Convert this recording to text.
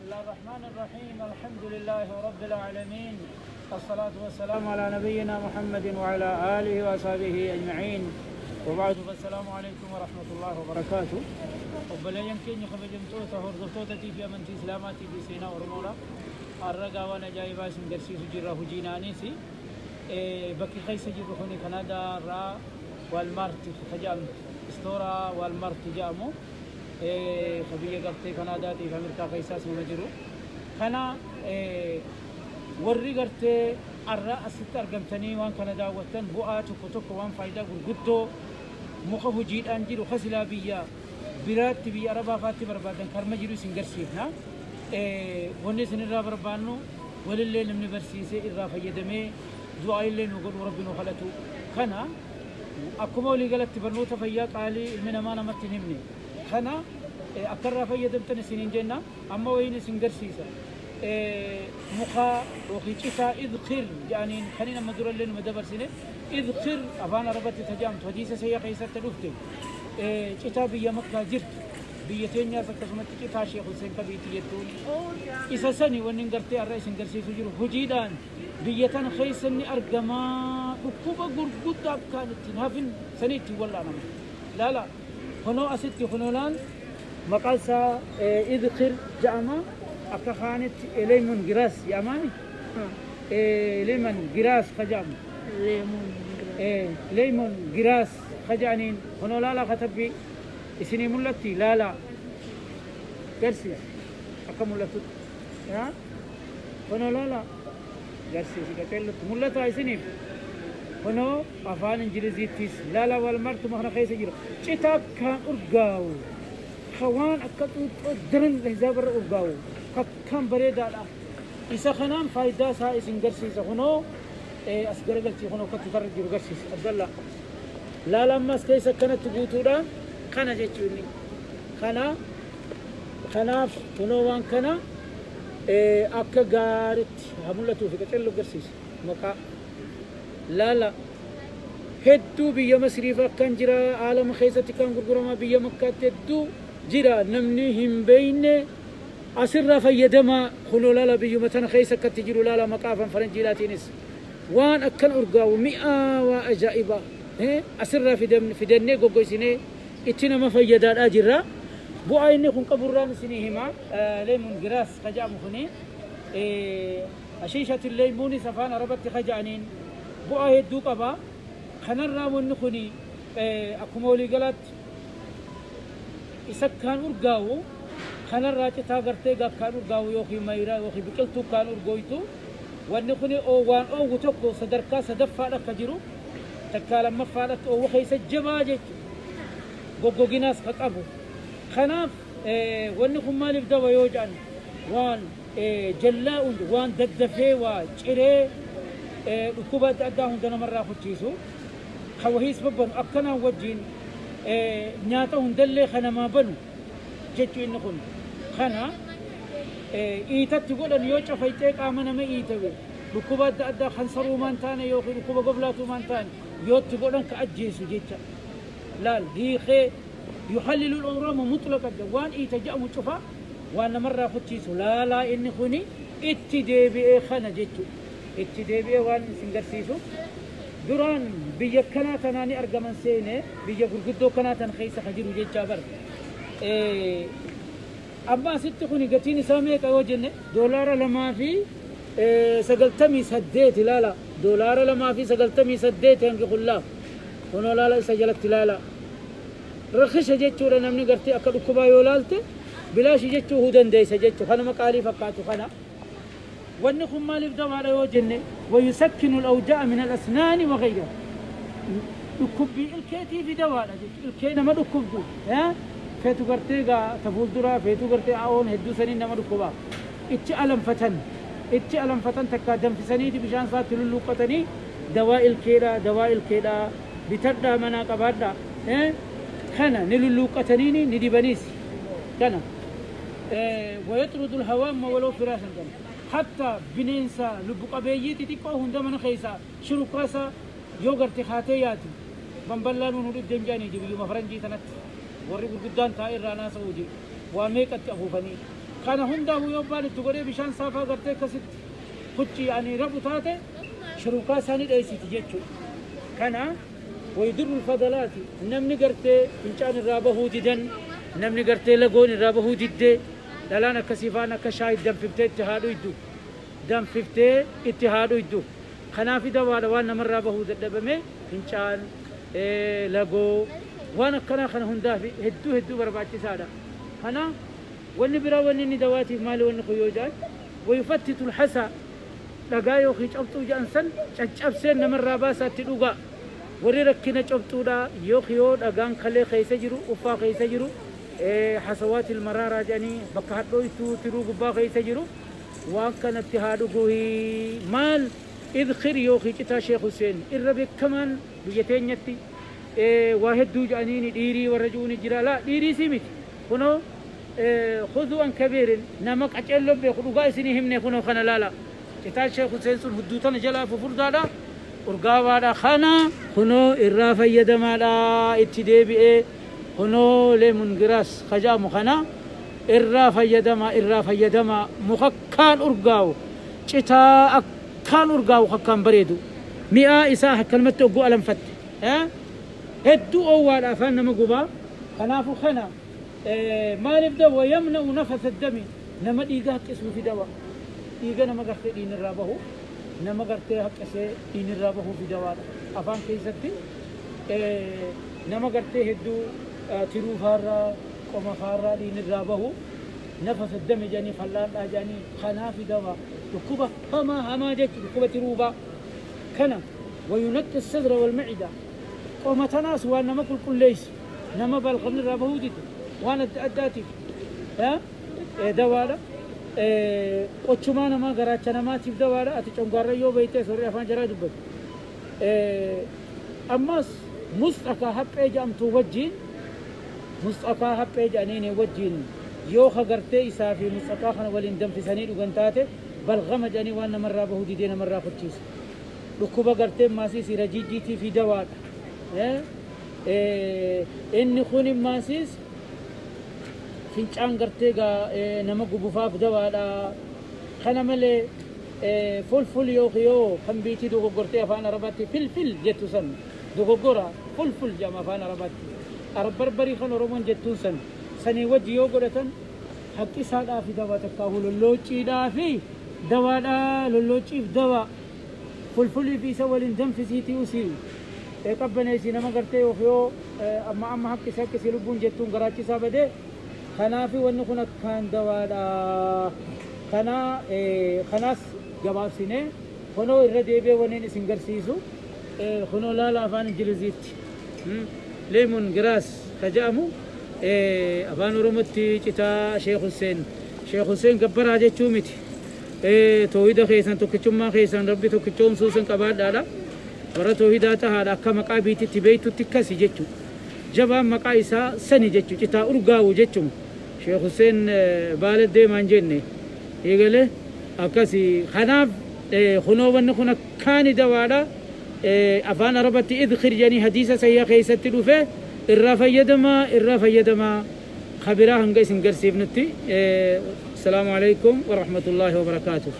الله الرحمن الرحيم، الحمد لله رب العالمين، الصلاة والسلام على نبينا محمد وعلى آله وصحبه أجمعين، وبعد، فالسلام عليكم ورحمة الله وبركاته. Obboleeyyan keenya kabajamtoota hordoftoota fi amantii Islaamaatii fi seenaa Oromoodha. Har'a waan ajaa'ibaa isin garsiisu jirra hojiinaanis. Bakki keessa jirru kuni Kanaadaa irraa Walmart jedhamtu, store Walmart jedhamu ka biyya gartee Kanaadaatii fi Ameerikaa keessaas nama jiru. Kana warri gartee har'a asitti argamtanii waan kana daawwattan, bu'aa tokko tokko, waan faayidaa gurguddoo muka hojiidhaan jiru kasilaa biyya biraatti, biyya Arabaa faatti barbaadan karma jiru isin garsiifna. Wanni isin irraa barbaannu walillee namni barsiisee irraa fayyadamee du'aa illee nu godhu, Rabbi nu kadhatu. Kana akkuma walii galatti barnoota fayyaa qaalii ilmi namaa namatti hin himne. Kana akka irraa fayyadamtan isiniin jenna. Amma wayiin isin garsiisa. Muka yookiin citaa idqir jedhaniin kan nama durallee numa dabarsine, idqir afaan Arabatti tajaamtu, hadiisa sayya keessatti dhufte, citaa biyya Makkaa jirtu, biyya teenyaas akkasumatti citaa Sheekh Hussein Kabiitti jettuun isa sani. Wanni gartee har'a isin garsiisu jiru hojiidhaan biyya tan keessa inni argamaa, dhukkuba gurguddaa akkaan ittiin hafin sani ittiin wal'aanama. Laala, kunoo asitti, kunoo laal, maqaan isaa idqir jedhama, akka kaanitti lemon grass jedhamaani, lemon grass ka jedhamu. Lemon. Lemon grass ka jedhaniin. Kunoo laala, katabbii isinii mul'atti, laala, garsiis akka mul'atutti. Kunoo laala, garsiisi qaceellutti mul'ata isiniif. Kunoo afaan Ingiliziittis laala, Walmartuma kana keessa jira. Citaa akkaan urgaawu, ka waan akka xuuxxoo daran hizaabarra urgaawu, kakkaan bareedaadha. Isa kanaan faayidaa isaa isin garsiisa. Kunoo as garagalchii, kunoo akkatti tarra jiru garsiisa. Abdalla, laala, ammas keessa akkanatti guutuudhaan kana jechuun kana. Kanaaf kunoo waan kana akka gaaritti haa mul'atuu fi qacellu garsiisa. Maqaa laala, hedduu biyya Masriif akkan jira, aalama keessatti kan gurguramaa, biyya Makkaatti hedduu jira. Namni hin beeyne asirraa fayyadamaa. Kunoo laala, biyyuma tana keessa akkatti jiru laala, maqaa afaan faranjiidhaatiinis waan akkan urgaa'u mi'aawaa ajaa'ibaa asirraa fidannee goggoysinee itti nama fayyadaadhaa jirra. Bu'aa inni kun qaburraan isinii hima. Lemon grass ka jedhamu kuni, ashiishati leemuunis afaan Arabatti ka jedhaniin, bu'aa hedduu qaba. Kanarraa wanni kuni akkuma waliigalaatti isa kaan urgaa'u kanarraa citaa gartee gakkaan urgaa'u yookiin mayraa yookiin biqiltuu kaan urgooytu. Wanni kuni waan oowwu tokko sadarkaa sadaffaadha akka jiru, takkaa lammaffaadhatti oowwu keessa jabaa jechuudha. Goggoginaas ka qabu. Kanaaf wanni kun maaliif dawa yoo jedhan, waan jallaa, waan daddafee waa ciree dhukkuba adda addaa hunda namarraa kuchiisu, kan wahiis babbanu akkanaan wajjiin nyaata hundallee kan namaa banu jechuu. Inni kun kana iitatti godhan, yoo cafayxee qaama nama iitawe, dhukkuba adda addaa kan saruumaan taane yookiin dhukkuba goblaatuumaan taane yoo itti godhan ka ajjeesu jecha. Laal, hiikee yuhallilu al-awraama mutlaqa, waan iita jedhamu cufa waan namarraa kuchiisu. Laalaa, inni kuni itti deebi'ee kana jechu. Itti deebi'ee waan isin garsiisu, duraan biyya kanaa tanaa ni argaman seene, biyya gurguddoo kanaa tan keessa ka jiru jechaa bar. Amma asitti kuni gatiin isaa meeqa yoo jenne, $2.98. Ilaala, $2.98 hangi kullaa. Kunoo laala, isa jalatti ilaala, rakisha jechuudha. Namni gartee akka dhukkubaa yoo laalte bilaashi jechuu huu dandeessa jechuu, kanuma qaalii fakkaatu kana. Wanni kun maaliif dawaadha yoo jenne, ويسكن الأوجاع من الأسنان وغيرها، dhukkubbii ilkeetii fi dawaadha jechuudha. Ilkee nama dhukkubdu feetu gartee gaa ta fuulduraa, feetu gartee a'oon hedduu saniin nama dhukkubaa, itti alanfatan, itti alanfatan, takka danfisaniiti bishaan isaatti lulluuqqatanii dawaa ilkeedha. Dawaa ilkeedha, bitadhaa, manaa qabaadhaa. Kana ni lulluuqqataniini ni dibaniis kana. ويطرد الهوام ولو فراشا كان، حتى bineensa lubbu qabeeyyii xixiqqoo hunda mana keessa shuruqqaasa yoo garte haatee yaati bamballaan nu dhibden jedhanii, biyyuma faranjii tanatti warri gurguddaan taa'e irraa naasa'uu je waa meeqatti afuufanii. Kana hundaafuu yoo abbaan itti godhee bishaan saafaa gartee akkasitti hucci yaani rabu taate shurukaa isaanii dheessiti jechuudha. Kana waydirru fadalaati namni gartee fincaan irraa bahuu didan namni gartee lagoon irraa bahuu diddee dhalaan akkasii faan akka shaayii danfiftee itti haa dhuydu danfiftee itti haa dhuydu. Kanaaf dawaadha waan namarraa bahuu dadhabame fincaan lagoo waan akkanaa kana hundaaf hedduu hedduu barbaachisaadha. Kana wanni biraa wanni inni dawaatiif maali wanni kun yoo jedhan wayufattitu lhasaa dhagaa yookiin cobxuu jedhan san caccabsee namarraa baasaatti dhugaa. Warri rakkina cobxuudha yookiin yoo dhagaan kalee keessa jiru uffaa keessa jiru hasawaatil maraaraa jedhanii bakka hadhooytuu tiruu gubbaa keessa jiru waan kanatti haa dhuguu maal idkhir yookiin citaa Sheekh Hussein irra beekamaan biyya teenyatti waa hedduu jedhaniini dhiirii warra ji'uuni jira laa dhiirii si miti kunoo khuduu an kabiirin nama qaceelloon beeku dhugaa isinii himne kunoo kana laala citaan Sheekh Hussein sun hudduu tana jalaa fufurdaadha urgaawaadha kana kunoo irraa fayyadamaadha itti deebi'ee kunoo lemon grass kajaamu kana irraa fayyadamaa mukakkaan urgaawu citaa akkaan urgaawu akkaan bareedu mi'aa isaa akkanumatti ogguu alanfatte hedduu oowwaadha afaan nama gubaa kanaafuu kana maaliif dawa yamna'u nafasa dami nama dhiiga haqqisuu fi dawa dhiiga nama gartee dhiinirraa bahu nama gartee haqqisee dhiinirraa bahuu fi dawaadha afaan keessatti nama gartee hedduu tiruu faarraa qoma faarraa dhiinirraa bahu nafasa dami jedhanii fallaadhaa jedhanii kanaafi dawa dhukkuba hamaa hamaa jechu dhukkuba tiruufaa kana wayunaqi sadra walmacida qoma tanaas waan nama qulqulleessu nama balqamnirraa bahuu dide waan adda addaatiif dawaadha. Qochumaa namaa garaacha namaatiif dawaadha. Ati congaarra yoo beeytee sorri afaan jaraa dubbatu. Ammas musxakaa haphee jedhamtu wajjiin musxakaa haphee jedhaniini wajjiin yoo hagartee isaa fi musxakaa kana waliin danfisanii dhugan taate balgama jedhanii waan namarraa bahuu didee namarraa kochiisa. Dhukkuba gartee maasiis rajiijjiitii fi dawaadha. Inni kun maasiis fincaan gartee nama gubufaaf dawaadha. Kana malee fulful yookiin yoo kan biitii dogoggortee afaan Arabaatti filfil jettu san dogoggora fulful jedhama afaan Arabaatti. Arab barbarii kan Oromoon jettuun san sanii wajji yoo godhatan haqqisaadhaa fi dawaa takkaahu lolloociidhaa fi dawaadhaa lolloociif dawaa fulfulii fi isa waliin danfisiitii usii qabbaneessi nama gartee yookiin yoo amma amma haqqisi haqqisi lubbuun jettuun garaachisaa badee kanaafi wanni kun akkaan dawaadha. Kanaas gabaabsinee kunoo irra deebi'ee wanneen isin garsiisu kunoo laala afaan Ingiliziitti lemon grass ka jedhamu afaan Oromootti citaa Sheekh Hussein Sheekh Hussein gabbaraa jechuu miti. Toohida keessan tokkichummaa keessan rabbi tokkichoomsuu san qabaadhaadha. Warra toohidaa tahaadha akka maqaa biititti beeytutti akkasi jechuudha. Jabaan maqaa isaa sani jechuudha citaa urgaawu jechuudha. Sheekh Hussein baala deemaan jenne eegale akkasi kanaaf kunoo wanni kun akkaani dawaadha. Afaan Arabatti idkhir jedhanii hadiisa sayyaa keessatti dhufe irraa fayyadamaa kabiraa hanga isin garsiifnutti. Asalaamu alaikum warahmatullaahi wabarakaatuh.